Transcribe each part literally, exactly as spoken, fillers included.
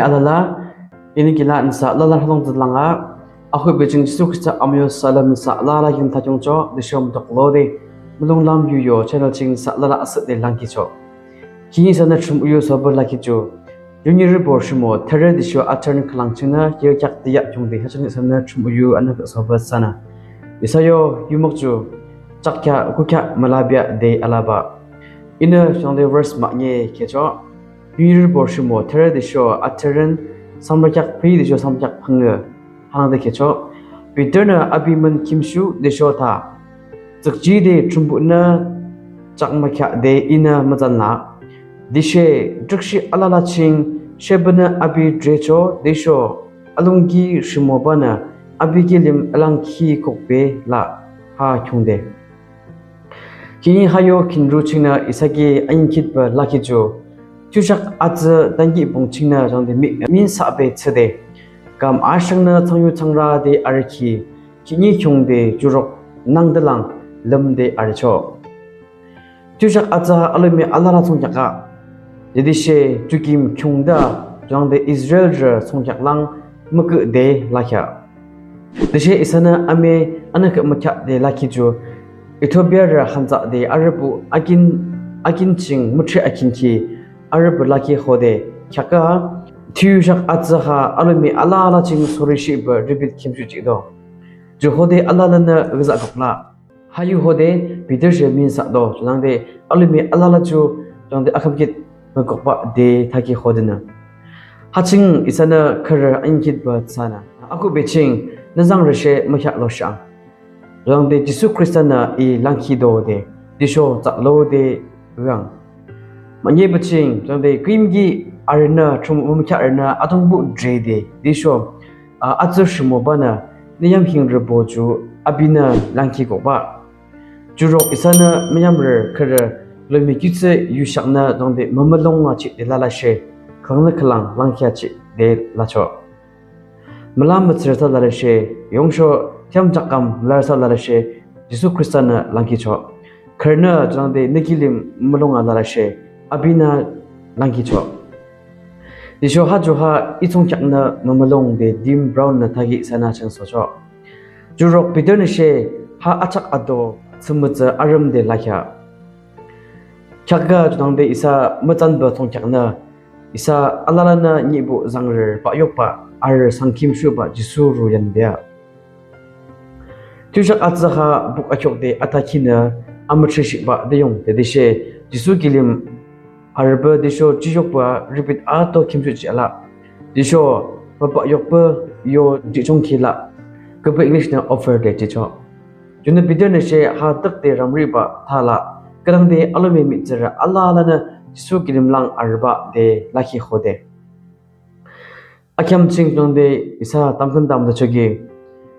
Alala, inü kila nüsa alala rhangdung tsülang a, akhuhbe ching Jisu Khrista amyo salem nüsa alala kin thachoh, tüsho mutuklode, Mulonglam Yu yo channel ching nüsa alala asühde langkichoh. Khihni isanü Thrünpuh yu sobah lakhi ju, Junior borshimo, thürü tüsho atern khülang chingnü, yekyak tüyak khiungde, ha ching isanü Thrünpuh yu anü sobah thsünü. Isa yo yumuk ju, chakkya, kukya, mülabia de alabah. Inü shangde verse mahne khechoh. Junior borshimo, thürü tüsho atern, samrükyak phüyi tüsho samrükyak phüngü. Hanangde khechoh. Peternü api mün khimshuh tüsho tha. Tsükjide Thrünpuhnü chakmükheahde inü mütsan lah. Tüshe trükshih alala ching shepünü api drechoh tüsho alungki rhimobanü api kilim alangkhi kukbe lah ha khiungde. Khihni ha yo khinru chingnü isa ki aninkhitpü lakhi ju. Thiyusheak atsü tankihpung chingnü jangde mi, minsahbe thsüde. Kam ashengnü thsangyu thsangrade arükhi, khihni khiungde jurok nangde lang lümde arüchoh. Thiyusheak atsü ha alomi alala thsungkheak a. Tütüshe ju kim khiungde jangde Israelrü thsungkheak lang mükühde lakheah. Tüshe isanü ame anükhüh mükheahde lakhi ju, Ethiopiarü hanzade arübuh akin, akin ching müthri akinkhi arübuh lakhi hode kheak a, thiyusheak atsü ha alomi alala ching sorishihpü ribit khimshuh jihdo. Ju hode alalanü yüzah kuklah. Ha yu hode Peter she minsahdo, junangde alomi alala ju, junangde akhümkhit mükukbah de thakhi hodenü. Ha ching isanü khürü aninkhitpü thsünü. Akhuhbe ching, nüzangrü she mükheah loshang. Junangde Jisu Khristanü i langkhido de, tüsho tsah lo de rang. Manyepü ching, junangde küyimki arünü, Thrünpuh mümükheah arünü, adungbuh drede, tüsho, a, atsü rhimobanü, nü yamhingrübo ju, apinü langkhi kukbah. Jurok isanü müyamrü khürü, lomi kütsü yusheaknü junangde mümülung achihde lalashe, khülangnü khülang langkhi achihde lachoh. Müla mütsürü thsa lalashe, yungsho thiyam jakam larü thsa lalashe, Jisu Khristanü langkhichoh. Khürünü junangde nü kilim mülung a lalashe, apinü langkhichoh. Tüsho ha ju ha i thsungkheaknü mümülung de Tim Brown-nü thakhi isanü chingsochoh. Jurok Peternü she ha achak ato thsümütsü arümde lakheah. Kheak a junangde isa mütsanbah thsungkheaknü, isa alalanü nyibuh zangrü payokbah, arü sangkhimshuhbah Jisu ru yande a. Thiyusheak atsü ha buk akhiukde athakhinü amüthrishihbah de yung tütüshe Jisu kilim arübah tüsho jiyokbah ribit ato khimshuh jih alah. Tüsho müpayokbah yo jihchungkhi lah. Küpü English nü offer de jihchoh. Junü Peternü she ha tükde ramribah tha lah. Khütangde alomi mihtsürü alalanü Jisu kilim lang arübah de lakhi hode. Akheam ching junangde isa tamkhüntamnüchoki,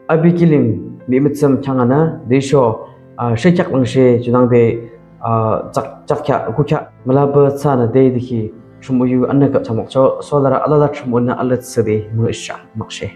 api kilim mihmüthsüm kheanganü, tüsho, a, shekheak langshe junangde, a, chak, chakkheak, kukheak, mülaba thsanü de dükhi, Thrünpuh yu anükhüh chamokchoh, solarü alala Thrünpuhnü alala thsüde müngühshang makshe.